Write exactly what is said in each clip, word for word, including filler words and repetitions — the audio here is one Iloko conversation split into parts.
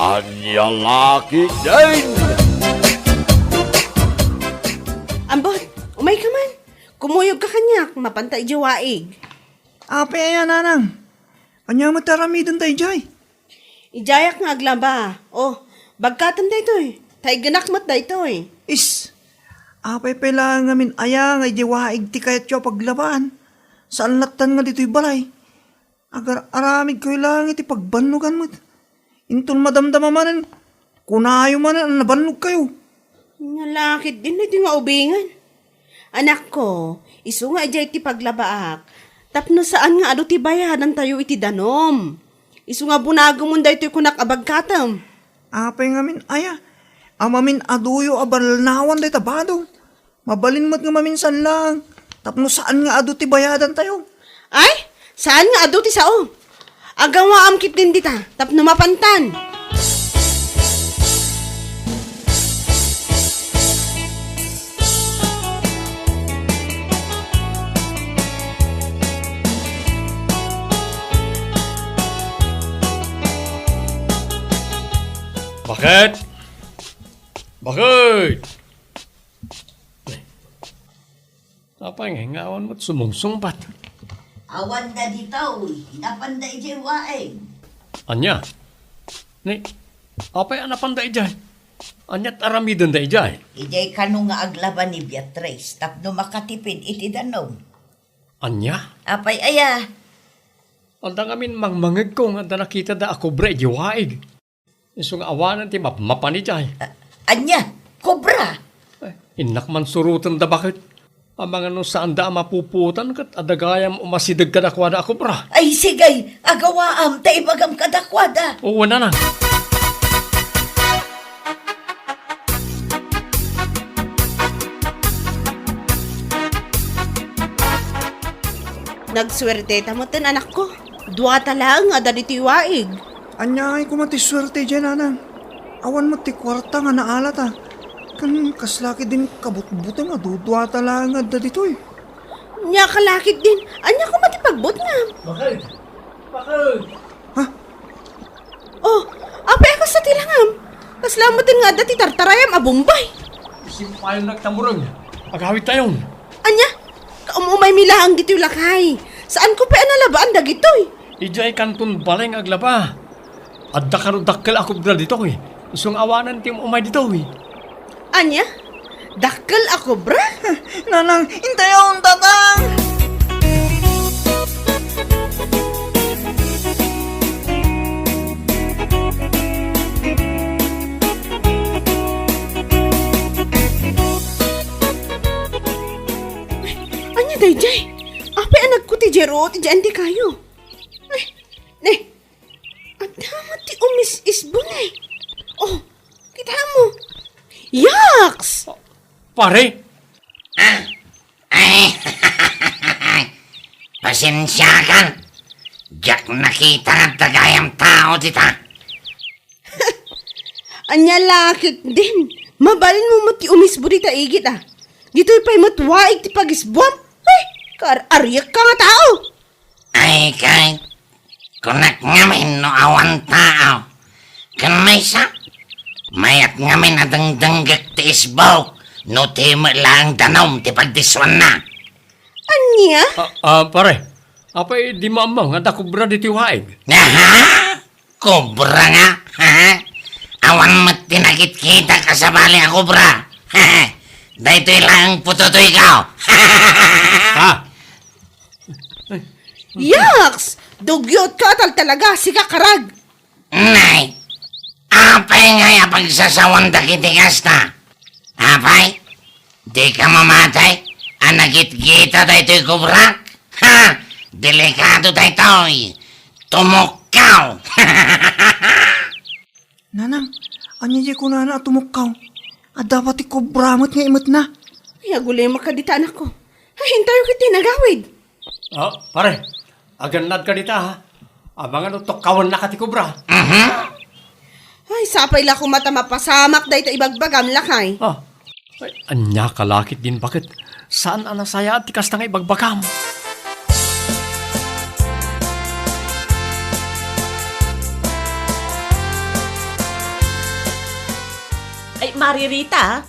Ania la ketdin? Ambot, umayka man. Kumuyogka kaniak, mapanta idiay waig. Apay aya, nanang? Ania met ti aramidenta idiay? Idiayak nga aglaba. O, bagkatem daytoy. Taiggenak met daytoy. Is, apay pay laeng ngamin aya nga idiay waig ti kayatyo a paglabaan? Saan lattan nga ditoy balay? Agar-aramidkayo laeng iti pagbannogan met. Inton madamdama manen, kunayo manen a nabannogkayo. Ania la ketdin daytoy nga ubingen. Anakko, isu nga idiay ti paglabaak, tapno saan nga adu ti bayadantayo iti danum. Isu nga bunagemon daytoy kunak a bagkatem. Apay ngamin aya? Amin aduyo a balnawan dayta bado. Mabalin met nga maminsan laeng, tapno saan nga adu ti bayadantayo. Ay, saan nga adu ti sao. Agawaam ketdin dita, tapno mapantan. Baket? Baket? Apay nga, nga awan met sumungsungbat? Awan da ditoy, napanda idiay waig. Ania? Ni, apay a napanda idiay? Ania ti aramidenda idiay? Idiay kano nga aglaba ni Beatriz tapno makatipid iti danum. Ania? Apay aya? Adda ngamin mangmangegko nga adda nakitada a kobra idiay waig. Isu nga awanen ti mapmapan idiay. A-, ania? Kobra? Ay, innak man surotenda baket. Amangan no saanda a mapupuotan ket adda gayam umasideg kadakuada a kobra. Ay, sige, agawaam ta ibagam kadakuada. Oo, nanang. Nagsuerteta metten, anakko. Duata laeng a adda ditoy waig. Ania ngay koma ti suerte idiay, nanang? Awan met ti kuarta nga naalata. Ken kasla ketdin kabutbuteng a duduata laeng nga adda ditoy. Ania ka la ketdin? Ania koma ti pagbutngam? Bakit? Bakit? Ha? Oh, apay a kasta ti langam? Kasla metten nga adda ti tartarayam a Bombay. Isin payon nagtamureng. Agawidtayon. Ania? Kaum-umaymi laeng ditoy lakay. Saanko pay a nalabaan dagitoy. Idiay kanton balay nga aglaba. Adda kano dakkel a kobra ditoy. Isu nga awanen ti um-umay ditoy. Ania? Dakkel a kobra? Nanang, intayon, tatang! Ania daydiay? Apay a nagkuti diay ruot idiay antikayo? Ay, ne. Adda met ti umis-isbon, eh. Oh, kitam. Yaks! Pare? Ah, ay, pasensiakan. Diak nakita nga adda gayam tao dita. Ania la ketdin? Mabalinmo met ti umisbo dita igid, a. Ditoy pay met waig ti pagisbuam. Ay, kaar-ariekka nga tao. Ay, kay, kunak ngamin no awan tao. Ken maysa, mayat ngamin a dengdenggek ti isbok no ti met laeng danum ti pagdissuanna. Ania? Ah, ah, pare, apay dimo ammo nga adda kobra ditoy waig? Aha? Kobra nga? Ha? Awan met ti nakitkitak a sabali a kobra. Daytoy laeng putotoyko. Ha? Yaks! Dugyotka a taltalaga, sika karag! Nay, apay ngay a pagsasawan dagiti kasta? Apay, dika mamatay a nagitgita daytoy kobra? Ha! Delikado daytoy! Tumukkaw! Nanang, ania diay kunana a tumukkaw? Adda pay ti kobra met nga imetna. Ay, agulimek dita, anakko. Ay, intayo ketdi, agawid. Oh, pare, agannadka dita, ha? Amangan no tukkawennaka ti kobra. Mhm. Ay, sapay la koma ta mapasamak dayta ibagbagam, lakay. Ah, ay, ania ka la ketdin baket? Saan a nasayaat ti kasta nga ibagbagam. Mari Rita,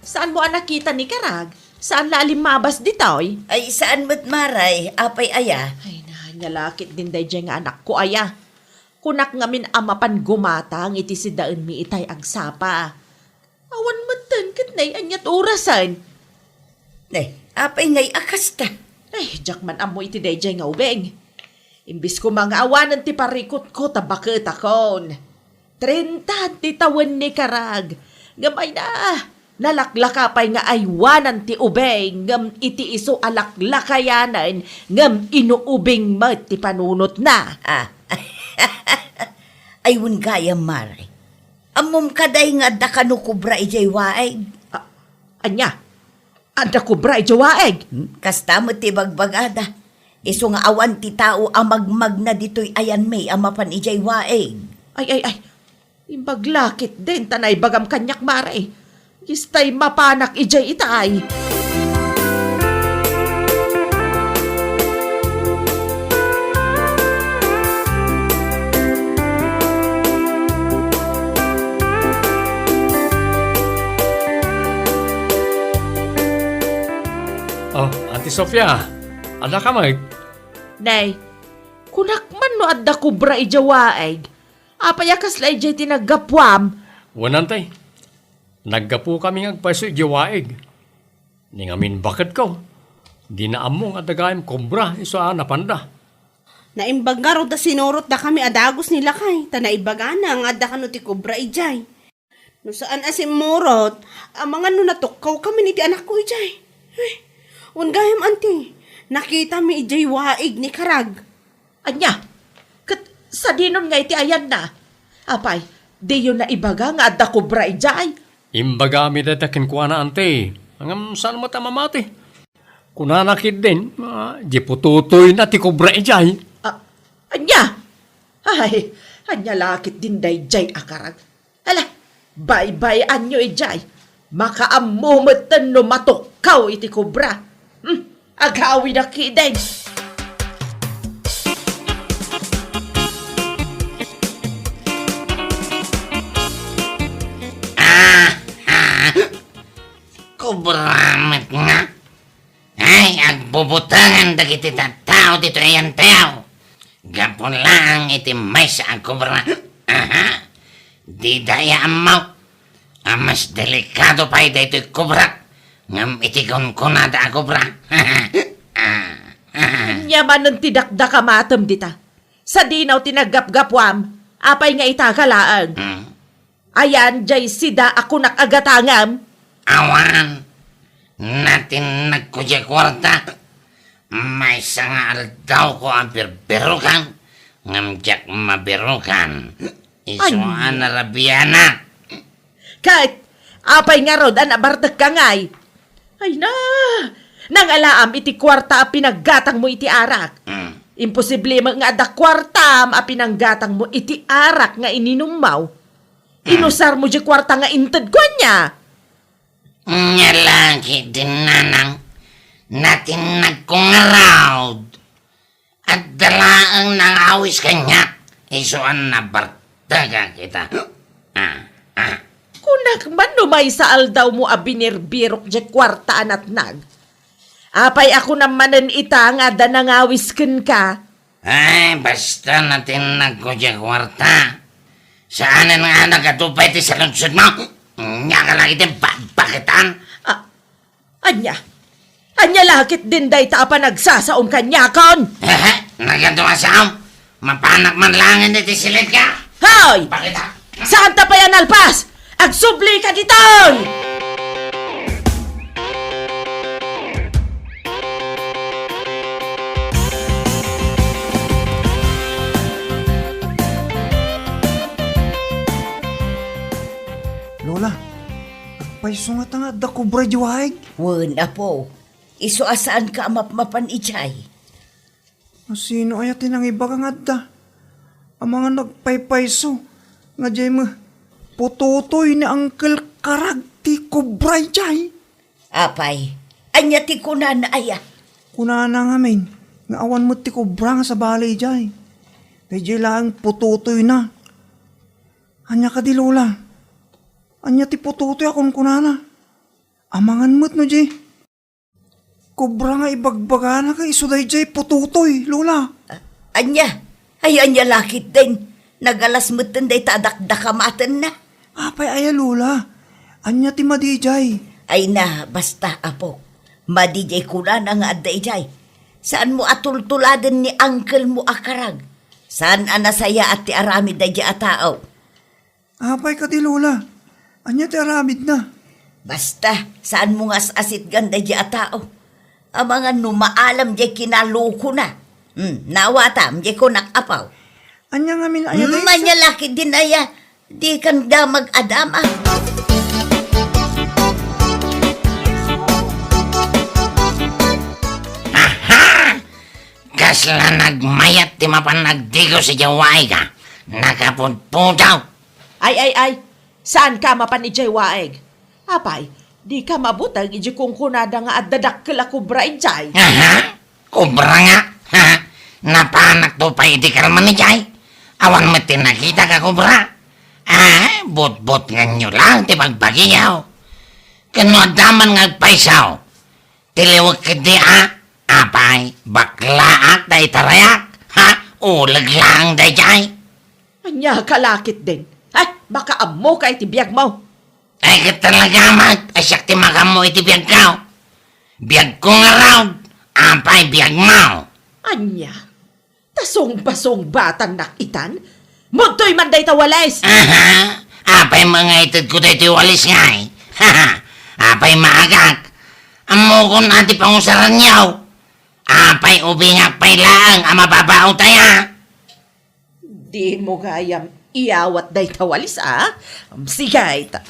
saanmo a nakita ni Karag? Saan la a limmabas ditoy? Ay, saan met, Mare. Apay aya? Ay, na, ania la ketdin daydiay nga anakko aya. Kunak ngamin a mapan gumatang iti sidaenmi itay agsapa. Awan metten ket nay aniat orasen. Ne, apay ngay a kasta? Ay, diak man ammo iti daydiay nga ubing. Imbes koma nga awanen ti parikutko ta baketakon. Trenta ti tawen ni Karag. Ngem ay na, nalaklaka pay nga aywanan ti ubing, ngem iti isu a laklakayanen, ngem inuubing met ti panunotna. Ah. Ay, wen gayam, Mare. Ammom kadi nga adda kano kobra idiay waig? Ah, ania? Adda kobra idiay waig? Hmm, kasta met ti bagbagada. Isu nga awan ti tao a magmagna ditoy ayanmi a mapan idiay waig. Ay, ay, ay. Imbag la ketdin ta naibagam kaniak, Mare. Kastay mapanak idiay itay. Oh, Auntie Sofia, adda ka met? Nay, kunak man no adda kobra idiay waig. Apay a kasla idiay ti naggapuam? Wen, Auntie. Naggapukami nga agpayso idiay waig. Ni ngamin baketko, dina ammo nga adda gayam kobra isu a napanda. Naimbag ngarud a sinurotdakami a dagus ni lakay, ta naibagana nga adda kano ti kobra idiay. No saan a simmurot, amangan no natukkawkamin iti anakko idiay. Ay, wen gayam, Auntie, nakitami idiay waig ni Karag. Ania? Ket sadinon nga iti ayanna? Apay, diyo naibaga nga adda kobra idiay? Imbagami dayta kenkuana, Auntie. Ngem saan met a mamati. Kunana ketdin, ah, di pututoyna ti kobra idiay. Ah, ania? Ay, ania la ketdin daydiay a Karag? Ala, baybay-anyo idiay. Makaammo metten no matukkaw iti kobra. Hmm, agawidak ketdin. Ah, ah. Kobra met nga. Ay, agbubutangan dagiti tattao ditoy, Auntie. Gapu laeng iti maysa a kobra. Aha. Dida aya ammo a mas delikado pay daytoy kobra ngem iti kunkunada a kobra. Ania manen ti dakdakamatem dita? Sadino ti naggapgapuam? Apay nga ita ka laeng? Hmm. Ayan, diay sida a kunak a gatangem? Awan. Natinnagko diay kuarta. Maysa nga aldawko a birbirokan, ngem diak mabirokan. Isu a narabianak. Ket, apay ngarud a nabartekka ngay? Ay na! Nangalaam iti kuarta a pinaggatangmo iti arak. Mm. Imposible met nga adda kuartam a pinanggatangmo iti arak nga ininummo. Inusarmo diay kuarta nga intedko ania? Nia la ketdin, nanang, natinnagko ngarud. Adda laeng nangawis kaniak, isu a nabartekak ita. Ah, ah. Kunak man no maysa aldawmo a binirbirok diay kuarta a natnag. Apay a kunam manen ita nga adda nangawis kenka? Ay, basta natinnagko diay kuarta. Saanen nga nagadu pay ti saludsodmo? Nia ka la iti bakbaketan? Ah, ania? Ania la ketdin dayta a panagsasaom kaniakon? Hehe, nagadu a saom. Mapanak man laengen iti silidka. Hoy! Bakit, ha? Saanta pay a nalpas? Agsubli ka ditoy! Lola, agpayso ngata nga adda kobra idiay waig? Wen, apo. Isu a saanka a mapmapan idiay. Asino aya ti nangibaga nga adda amangan nagpaypayso nga diay met putotoy ni Uncle Karag ti kobra idiay? Apay, ania ti kunana aya? Kunana ngamin nga awan met ti kobra nga sabali idiay. Daydiay laeng putotoyna. Ania kadi, Lola? Ania ti putotoy a kunkunana? Amangan met no di kobra nga ibagbagana ket isu daydiay putotoy, Lola. Ania? Ay, ania la ketdin? Nagalas metten dayta a dakdakamatenna. Apay aya, Lola? Ania ti madi idiay? Ay na, basta, apok. Madi diay kunana nga adda idiay. Saanmo a tultuladen ni uncle mo a karag. Saan a nasayaat ti aramid daydiay a tao. Apay kadi, Lola? Ania ti aramidna? Basta, saanmo nga as-asitgan daydiay a tao. Amangan no maalam diay kinalokona. Hmm, nawatam, diay kunak, apaw. Ania ngamin aya, hmm, dayta? Ania la ketdin aya, dikan damag a dama. Aha! Kasla nagmayat ti mapan agdigos idiay waig a. Nakapudpudaw. Ay, ay, ay. Saanka a mapan idiay waig? Apay, dika mabuteng idiay kunkunada nga adda dakkel a kobra idiay? Aha? Kobra nga? Ha? Napanakto pay idi kalman idiay. Awan met ti nakitak a kobra. Ah, butbutngenyo lang ti bagbagiyo. Ken no adda man nga agpayso, tiliwek ketdi a, apay, baklaak ta itarayak, ha? Uleg laeng daydiay. Ania ka la ketdin? Ay, makaammoka iti biagmo. Ay, ket talaga met, a siak ti makaammo iti biagko. Biagko ngarud, apay biagmo. Ania? Ta sungbasungbatan nak itan? Mudtoy man dayta walis! Aha! Apay nga itedko daytoy walis ngay? Apay maagak? Ammokon a ti pangusaranyo. Apay ubingak pay laeng a mababaut aya? Dimo gayam iyawat dayta walis, a? Sige, ta-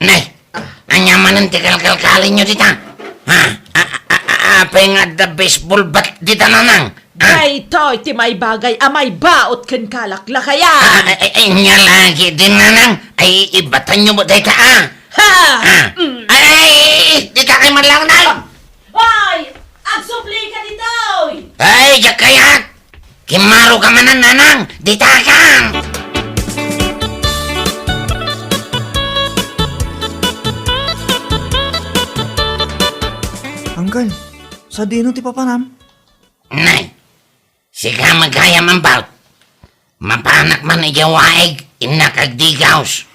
Nay, ania manen ti kalkalkalinyo dita? Ha? A, a, a, a, apay nga adda baseball bat dita, nanang? Ha? Daytoy ti maibagay a maibaut kenka, laklakayan. Ah, ay, ay, ay, ania la ketdin, nanang? Ay, ibatanyo met dayta, a. Ha! Ha? Mm. Ay, ay, ay, ay, dita kay man lang, nay. Hoy! Agsublika ditoy! Ay, diak kayat! Kimmaroka manen, nanang! Ditakan! Uncle, sadino ti papanam? Nay, sika met gayam, Ambaw. Mapanak man idiay waig, innak agdigos.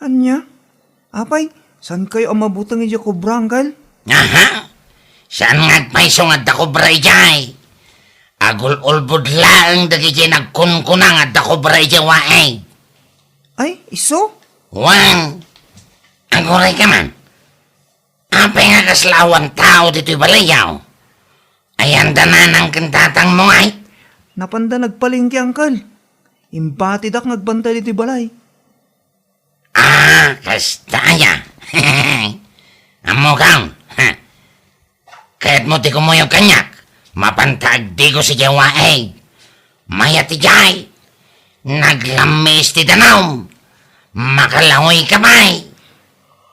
Ania? Apay, saankayo a mabuteng idiay kobra, Uncle? Aha! Saan nga agpayso nga adda kobra idiay? Agul-ulbod laeng dagidiay nagkunkuna nga adda kobra idiay waig. Ay, isu? Wen, agurayka man. Apay nga kasla awan tao ditoy balayyo? Ayanda nanang ken tatangmo ngay? Napanda nagpalengke, Uncle. Imbatidak nga agbantay ditoy balay. Ah, kasta aya. Ammokon, ha? Kayatmo ti kumuyog kaniak? Mapanta agdigos idiay waig. Mayat idiay. Naglammis ti danum. Makalangoyka pay.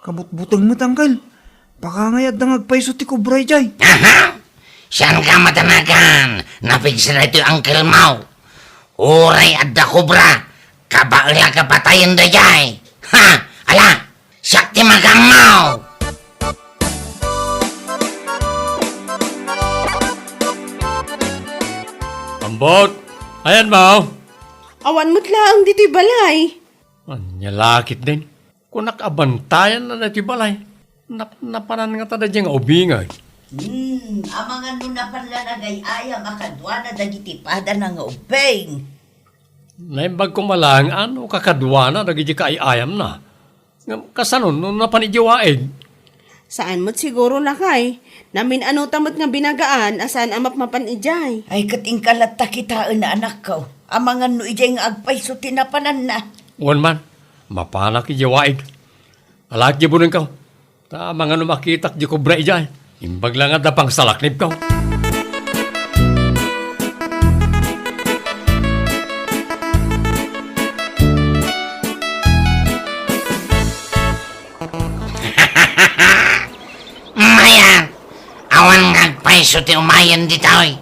Kabutbuteng met, Uncle. Baka ngay adda nga agpayso ti kobra idiay. Aha! Saanka matanagan? Napigsa daytoy uncle mo. Uray adda kobra, kabaelak a patayen daydiay. Ha! Ala! Siak ti magammo! Ambot! Ayanmo? Awan met laeng ditoy balay. Ania la ketdin? Kunak a bantayanna daytoy balay. Nap-, napanan ngata daydiay nga ubingay. Hmm, amangan no napan la nagay-ayam a kaduana dagiti padana nga ubing. Naimbag koma laeng a no kakaduana dagiti kaay-ayamna. Ngem kasano no napan idiay waig? Saan met siguro, lakay. Namin-ano ta met nga binagaan a saan a mapmapan idiay. Ay, ket inka latta kitaen, anakko. Amangan no idiay nga agpayso ti napananna. Wen man, mapanak idiay waig. Alaek diay bunengko. Ta amangan no makitak diay kobra idiay. Imbag la nga adda pangsalaknibko. Mayat, awan nga agpayso ti umayen ditoy.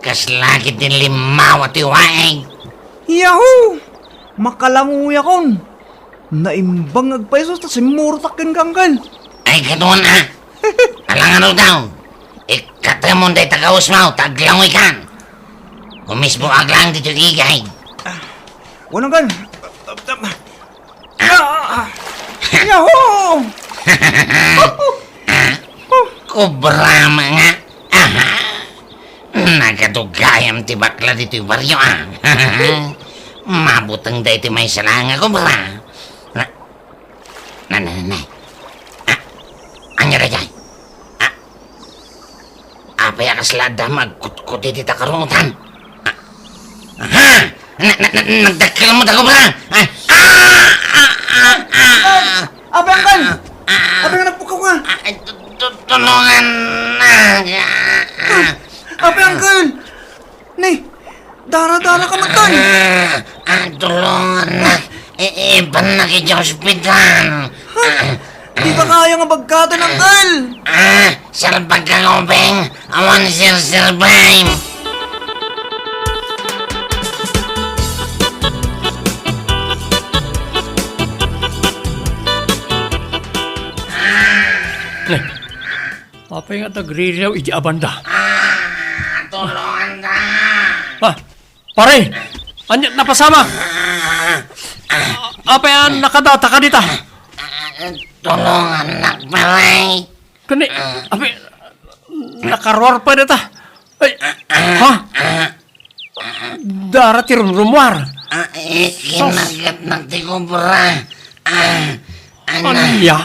Kasla ketdin limmawa ti waig. Yahoo! Makalanguyakon! Naimbag nga agpayso ta simmurotak kenka, Angkel. Ay, kaduan a. Alangan daw. Ikatemon dayta gausmo, ta aglangoykan. Kumisbo aglang ditoy igay. Wen, Angkel. Ah! Yahoo! Kobra nga. Aha. Nagadugayam ti bakla ditoy barrio, a. Mabuteng daytoy maysa laeng a kobra. Na, na, na, na, na. Ah, ania daytoy? Ah, apay a kasla adda nga agkutkot iti takarutan? Ah, aha! Na, na, na, nagdakkel met a kobra! Ah, ah, ah, ah, ah. Apay, Angkel? Ah, ah. Apay nga nagpukaw ka? Ah, tu-, tu-, tulongannak. Ah, ah. Apay, Angkel? Ni, dara-dara ka met, tay. Ah, ah, tulongannak. I-, ibannak iti ospital. Ha? Ah, dika kaya nga bagkaten, Angkel. Ah, salbag ka, Gobeng. Awan sirsirbay. Apay nga nagririaw iti abanda? Ah, tulongannak. Ah, pare, ania napasamak? Ah, ah, apay a nakadataka dita? Ah, tulongannak, pare. Kani, apay, nakaruar pay dita. Ay, ha? Dara ti rumrumuar. Ah, eh, sus. Kinagatnak ti kobra. Ah, ana. Ania?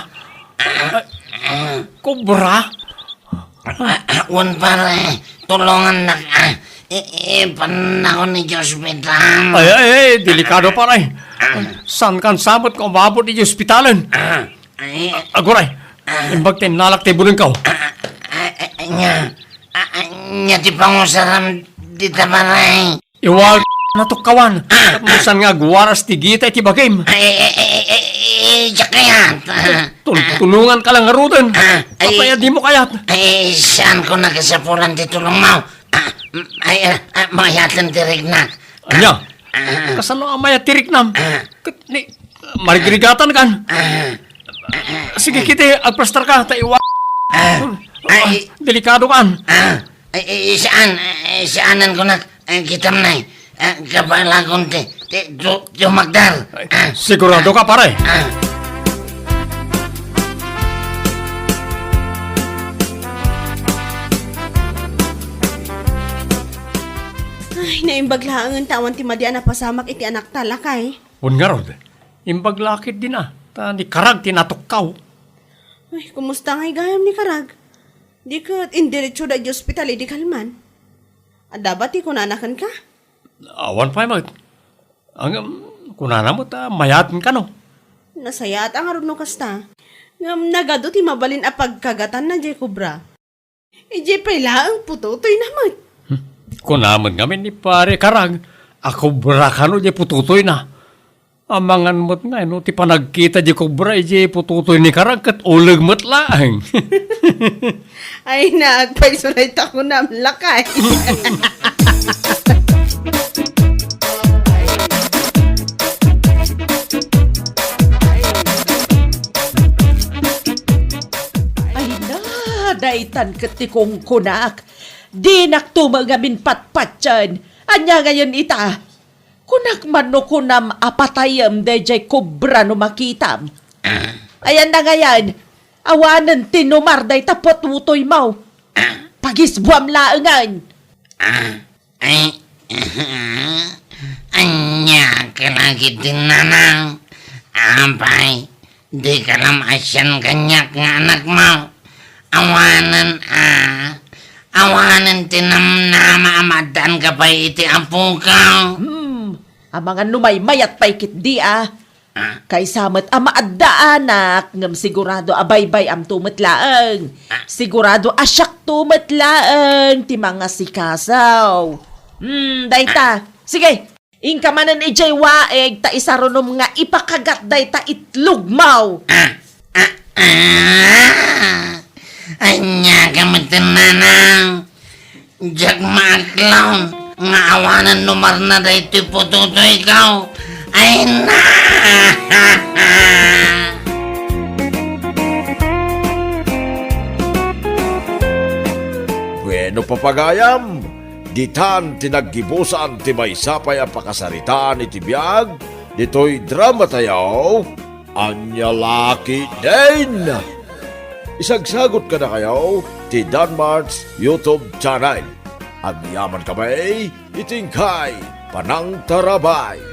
Ah, ah. Kobra? Ah, ah, wen, pare, tulongannak, ah. I-, ipannakon iti ospital. Ay, ay, ay, delikado, pare. Ah. Saankan sa met nga umabot iti ospitalen? Ah, ay. Aguray, ah. Imbag ta innalak ti bulengko. Ah, ah, ah, ania, ah, ah, ania ti pangusaram dita, pare? Iwal, natukkawan. Ah, ah. Tapno saan nga agwaras ti gita iti bagim. Ay, ay, ay, ay, ay, ay, diak kayat. Ah, tultulonganka lang ngaruden. Ah, ay. Apay a dimo kayat? Ay, saanko nga kasapulan ti tulongmo. Ah, ay, ah, ah, mayaten ti riknak. Ania? Ah. Kasano a mayat ti riknam? Ah. Ket ni, marigrigatankan. Ah. Sige, kiti, agplastarka, ta iwa-, ah, ay, delikado kan. Ah, ay, ay, saan, ay, saanen kunak, ay, kitam, nay. Ah, kabalakon ti, ti, tu-, tumakder. Ay, ah, sigurado ka, pare? Ah. Ay, naimbag laengen ta awan ti madi a napasamak iti anakta, lakay. Wen ngarud, imbag la ketdin a, ta ni Karag ti natukkaw. Ay, kumusta ngay gayam ni Karag? Di ket indiretsoda iti ospital idi kalman? Adda ba ti kunana kenka? Awan pay met. Ngem, kunana met a mayaten kano. Nasayaat a ngarud no kasta. Ngem nagadu ti mabalin a pagkagatanna diay kobra. Idiay pay laeng putotoyna met. Hmm. Kuna met ngamin ni Pare Karag a kobra kano diay putotoyna. Amangan met ngay no ti panagkita diay kobra idiay putotoy ni Karag ket uleg met laeng. Ay, naagpayso dayta kunam, lakay. Ay na, daytan ket ti kunkunak. Dinakto met ngamin patpatien. Ania ngayen ita? Kunak man no kunam a patayem daydiay kobra no makitam. Ah. Ayanna ngayen, awanen ti numar dayta putotoymo. Ah. Pagisbuam laengen. Ah. Ay, ania ka lagi ti nanang? Apay, dika la maasian kaniak nga anakmo? Awanen a, awanen ti namnama a maaddaanka pay iti apoka. Hmm, amangan no maymayat pay ketdi a. Ah. Kaysa met a maaddaanak, ngem sigurado a baybay-amto met laeng. Ah. Sigurado a siakto met laeng ti mangasikaso. Hmm, dayta. Ah. Sige, inka manen idiay waig ta isarunom nga ipakagat dayta itlogmo. Ah, ah, ah. Ania ka met, nanang? Diak maaklon nga awanen numarna daytoy putotoyko. Ay na! Bueno, papagayam, ditan ti naggibusan ti maysa pay a pakasaritaan iti biag ditoy drama tayo, Ania La Ketdin. Isagsagot kadakayo ti Danmart's YouTube channel. Agyaman kami iti inkay panangtarabay.